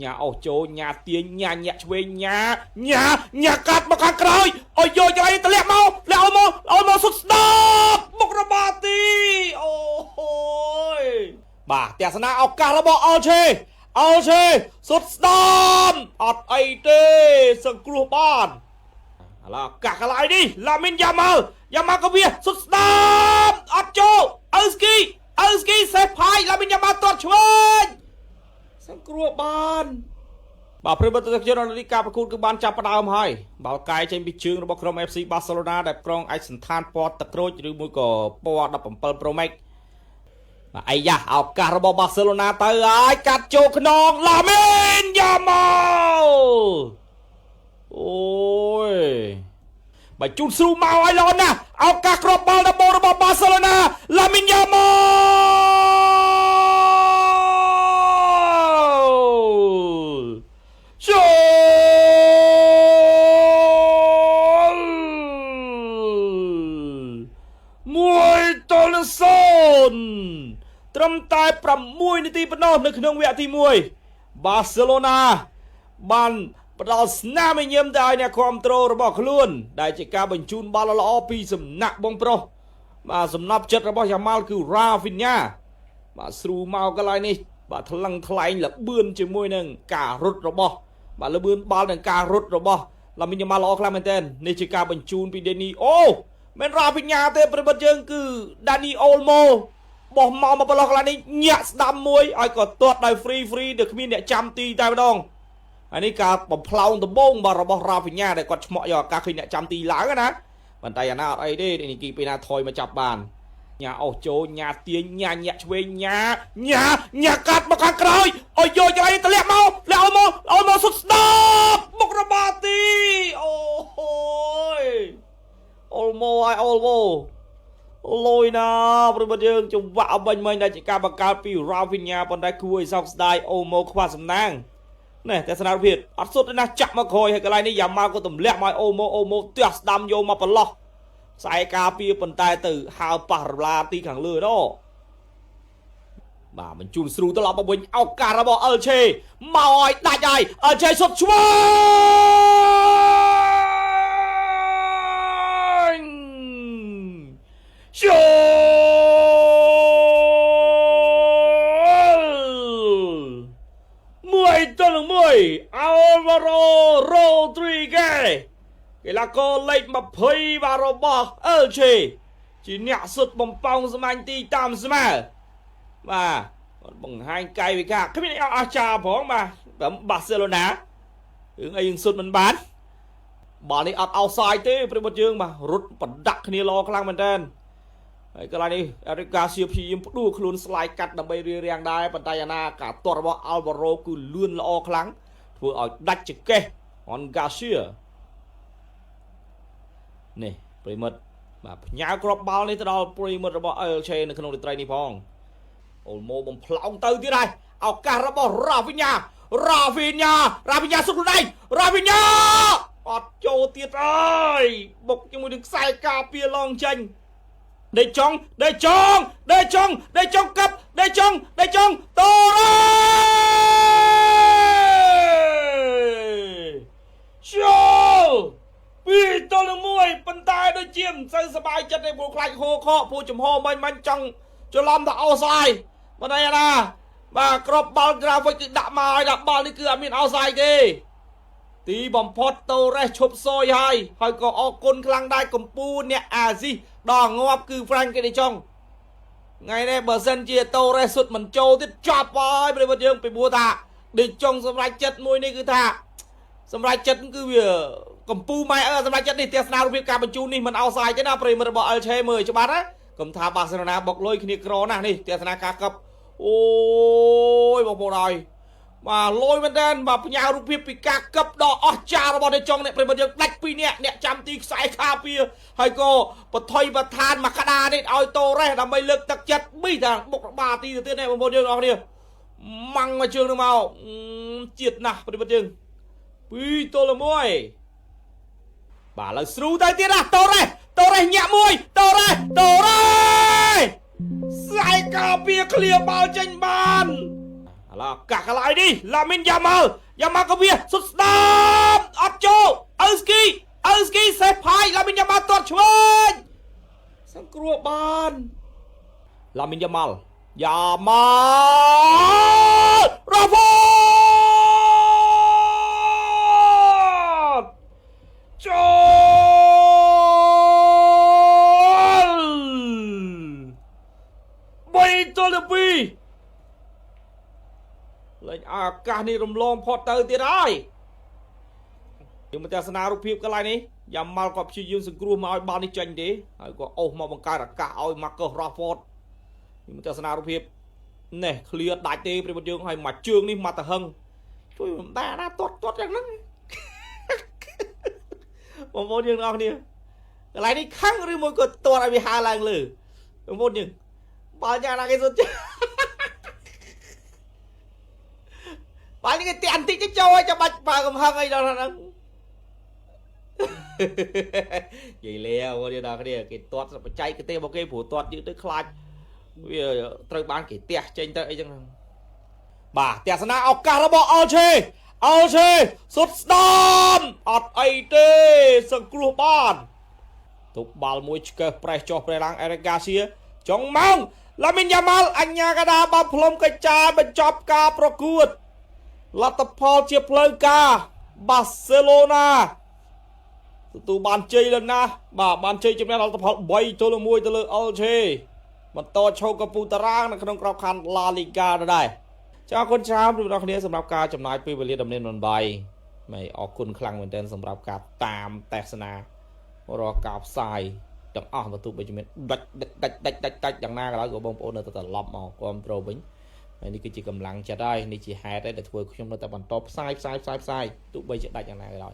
ញ៉ាអស់ចូលញ៉ាទាញញ៉ាញាក់ឆ្វេងញ៉ាញ៉ាញ៉ាកាត់មកខាងក្រោយអុយយកចៃតម្លាក់មកលាក់មកឲ្យមកសុดស្ដាប់បុករបាទីអូហូយបាទទស្សនាឱកាសរបស់អល់ឆេអល់ឆេសុดស្ដាប់អត់អីទេសង្គ្រោះបានឥឡូវឱកាសកន្លែងនេះឡាមីនយ៉ាម៉ាល់យ៉ាម៉ាល់ក៏វាសុดស្ដាប់អត់ចូលអ៊ូស្គីអ៊ូស្គីសេផាយឡាមីនយ៉ាម៉ាល់ទាត់ឆ្វេងសង្គ្រោះបាន បាទប្រិយមិត្តទស្សនិកជនអនការប្រកួតគឺបានចាប់ផ្ដើមហើយបាល់កាយចេញពីជើងរបស់ក្រុម FC Barcelona ដែលក្រុងឯកសណ្ឋានពណ៌ទឹកក្រូចឬមួយក៏ពណ៌17 Pro Max បាទអាយ៉ាឱកាសរបស់ Barcelona ទៅហើយកាត់ចូលក្នុងឡាមីនយ៉ាម៉ាល់អូយបើជូនស្រូមកឲ្យល្អណាស់ឱកាសគ្រាប់បាល់ដំបូងរបស់ Barcelona ឡាមីនយ៉ាម៉ាល់ចូល1-0ត្រឹមតែ6នាទីប៉ុណ្ណោះនៅក្នុងវគ្គទី1បាសេឡូណាបានផ្ដល់ស្នាមញញឹមទៅឲ្យអ្នកគ្រប់គ្រងរបស់ខ្លួន ដែលជាការបញ្ជូនបាល់ល្អពីសំណាក់បងប្រុសបាទសំណប់ចិត្តរបស់យ៉ាម៉ាល់គឺរ៉ាហ្វីនញ៉ាបាទស្រូមកកន្លែងនេះបាទថ្លឹងថ្លែងលបឿនជាមួយនឹងការរត់របស់បាទលបឿនបាល់និងការរត់របស់ឡាមីនយ៉ាម៉ាល់ល្អខ្លាំងមែនទែននេះជាការបញ្ជូនពីដេនីអូមិនរ៉ាហ្វីនញ៉ាទេប្រិមិត្តយើងគឺដានីអូលម៉ូបោះមកមកប្រឡោះកន្លែងនេះញាក់ស្ដាំមួយឲ្យក៏ទាត់ដោយ free free ដែលគ្មានអ្នកចាំទីតែម្ដងហើយនេះការបំផ្លោងដំបងបាទរបស់រ៉ាហ្វីនញ៉ាដែលគាត់ឆ្មក់យកឱកាសឃើញអ្នកចាំទីឡើងណាប៉ុន្តែយ៉ាងណាអត់អីទេនេះគីពេលណាថយមកចាប់បានញ៉ាអស់ចូលញ៉ាទាញញ៉ាញាក់ឆ្វេងញ៉ាញ៉ាញ៉ាកាត់មកខាងក្រោយអុយយកចៃតម្លាក់មកលាក់មកឲ្យមកសុดស្ដាប់បុករបាទីអូហូយអូលម៉ូឲ្យអូលម៉ូលយណាប្រិមត្តយើងចង្វាក់បាញ់មិញដែលជាការបង្កើតពីរ៉ាវីញ៉ាប៉ុន្តែគួរឲ្យសោកស្ដាយអូម៉ូខ្វះសំណាងនេះតែស្នាភាពអត់សុទ្ធទេណាចាក់មកក្រោយហើយកន្លែងនេះយ៉ាម៉ាល់ក៏ទម្លាក់មកអូម៉ូអូម៉ូទះស្ដាំយកមកប្រឡោះខ្សែការពារប៉ុន្តែទៅហើប៉ះរឡាទីខាងលើនោះបាទបញ្ជូនស្រូត្រឡប់មកវិញឱកាសរបស់អិលឆេមកឲ្យដាច់ហើយអិលឆេសុតឆ្វេងចូល1-1អាល់វ៉ារ៉ូរ៉ូទ្រីហ្គេកីឡាករលេខ20បាទរបស់អិលឆេជាអ្នកសុទ្ធបំពងស្មាញ់ទីតាមស្មើបាទគាត់បង្ហាញកាយវិការគ្មានអអស្ចារ្យផងបាទបាសេឡូណារឿងអីយើងសុទ្ធមិនបានបាល់នេះអត់អោសាយទេប្រិមត្តយើងបាទរត់បណ្ដាក់គ្នាល្អខ្លាំងមែនតើហើយកន្លែងនេះអេរិកាសៀព្យាយាមផ្ដួលខ្លួនស្លាយកាត់ដើម្បីរារាំងដែរប៉ុន្តែយ៉ាងណាការទាត់របស់អាល់វ៉ារ៉ូគឺលឿនល្អខ្លាំងធ្វើឲ្យដាច់ចង្កេះអនហ្គាសៀនេះប្រិមិត្តបាទផ្ញើគ្រាប់បាល់នេះទៅដល់ប្រិមិត្តរបស់អេលឆេនៅក្នុងរាត្រីនេះផងអូលម៉ូបំផ្លោងទៅទៀតហើយឱកាសរបស់រ៉ាវីញ៉ារ៉ាវីញ៉ារ៉ាវីញ៉ាសុខខ្លួនឯងរ៉ាវីញ៉ាអត់ចូលទៀតអើយបុកជាមួយនឹងខ្សែការពារឡងចេញដេចុងដេចុងដេចុងដេចុងកាប់ដេចុងដេចុងតូរ៉េចូល2-1ប៉ុន្តែដូចជាមិនសូវសប្បាយចិត្តទេព្រោះខ្លាចហូខកព្រោះចំហមិញមិញចង់ច្រឡំទៅអូសាយមិនអីណាបាទក្របបាល់ក្រាហ្វិកគឺដាក់មកឲ្យដាក់បាល់នេះគឺអត់មានអូសាយទេទីបំផុតតូរ៉េសឈប់សយហើយហើយក៏អរគុណខ្លាំងដែរកម្ពូអ្នកអាស៊ីដល់ងាប់គឺហ្វ្រាំងគេនេះចុងថ្ងៃនេះបើសិនជាតូរ៉េសសុទ្ធមិនចូលទៀតចប់ហើយប្រិយមិត្តយើងពីព្រោះថាដេចុងសម្រាប់ចិត្តមួយនេះគឺថាសម្រាប់ចិត្តគឺវាកម្ពូម៉ែអើសម្រាប់ចិត្តនេះទស្សនារូបភាពការបញ្ជូននេះមិនអោសាយទេណាប្រិយមិត្តរបស់អិលឆេមើលច្បាស់ណាកុំថាបាសេឡូណាបុកលុយគ្នាក្រណាស់នេះទស្សនាការកឹបអូយបងប្អូនហើយបាទលយមែនតើបាទផ្ញើរូបភាពពីការកឹបដ៏អស្ចារ្យរបស់អ្នកចុងអ្នកប្រិមត្តយើងដាច់ពីរអ្នកអ្នកចាំទីខ្សែខាពីហើយក៏បថុយប្រឋានមកក្តារនេះឲ្យតូរ៉េសដើម្បីលើកទឹកចិត្តប៊ីតាបុកបាទីទៅទៀតនេះបងប្អូនយើងអរគ្នាម៉ាំងមកជើងនឹងមកជាតិណាស់ប្រិមត្តយើង2-1បាទឥឡូវស្រូទៅទៀតណាតូរ៉េសតូរ៉េសញាក់មួយតូរ៉េសតូរ៉េសខ្សែការពារឃ្លៀបាល់ចេញបាន ឥឡូវកាក់កន្លែងនេះឡាមីនយ៉ាម៉ាល់យ៉ាម៉ាល់ក៏វាសុดស្ដាមអត់ចូលអ៊ូស្គីអ៊ូស្គីសេះផាយឡាមីនយ៉ាម៉ាល់ទាត់ឆ្វេងសង្គ្រោះបានឡាមីនយ៉ាម៉ាល់យ៉ាម៉ាល់រ៉ាហ្វូតចូល3-2 លេងឱកាសនេះរំលងផុតទៅទៀតហើយយើងមកទស្សនារូបភាពកន្លែងនេះយ៉ាម៉ាល់ក៏ព្យាយាមសង្គ្រោះមកឲ្យបាល់នេះចេញទេហើយក៏អូសមកបង្កើតឱកាសឲ្យម៉ាកឺសរ៉ាហ្វតយើងមកទស្សនារូបភាពនេះឃ្លៀដាច់ទេប្រិយមិត្តយើងហើយមកជើងនេះមកទៅហឹងជួយមិនដែរណាទាត់ទាត់យ៉ាងហ្នឹងបងប្អូនយើងទាំងអស់គ្នាកន្លែងនេះខឹងឬមួយក៏ទាត់ឲ្យវាហើរឡើងលើបងប្អូនយើងបាល់យ៉ាងណាគេសុទ្ធ បាល់នេះគេតាក់បន្តិចទៅចូលឲ្យចាំបាច់បើកំហឹងអីដល់ហ្នឹងនិយាយលែបងប្អូនដល់គ្នាគេទាត់បច្ចេកទេសរបស់គេព្រោះទាត់យឺតទៅខ្លាចវាត្រូវបានគេទះចេញទៅអីចឹងបាទទស្សនាឱកាសរបស់អល់ឆេអល់ឆេសុតស្ដាមអត់អីទេសង្គ្រោះបានទុកបាល់មួយឆ្កឹះប្រេះចុះប្រេះឡើងអេរិកហ្គាសៀចុងម៉ោងឡាមីនយ៉ាម៉ាល់អញ្ញាកដាបានផ្លុំកញ្ចាបញ្ចប់ការប្រកួតលទ្ធផលជាផ្លូវការបាសេឡូណាទទួលបានជ័យលើណាស់បាទបានជ័យជំនះលទ្ធផល3-1ទៅលើអល់ឆេបន្តឈោកពូតារាងនៅក្នុងក្របខ័ណ្ឌឡាលីហ្គាដដែលចាអរគុណច្រើនប្រិយមិត្តគ្នាសម្រាប់ការចំណាយពេលវេលាដំណេកមិនបាយម៉េអរគុណខ្លាំងមែនទែនសម្រាប់ការតាមទស្សនារាល់ការផ្សាយទាំងអស់បើទោះបីជាមានដាច់ដាច់ដាច់ដាច់ដាច់យ៉ាងណាក៏ដោយក៏បងប្អូននៅតែត្រឡប់មកគ្រប់គ្រងវិញហើយនេះគឺជាកម្លាំងចិត្តហើយនេះជាហេតុដែលធ្វើខ្ញុំនៅតែបន្តផ្សាយផ្សាយផ្សាយផ្សាយទោះបីជាដាច់យ៉ាងណាក៏ដោយ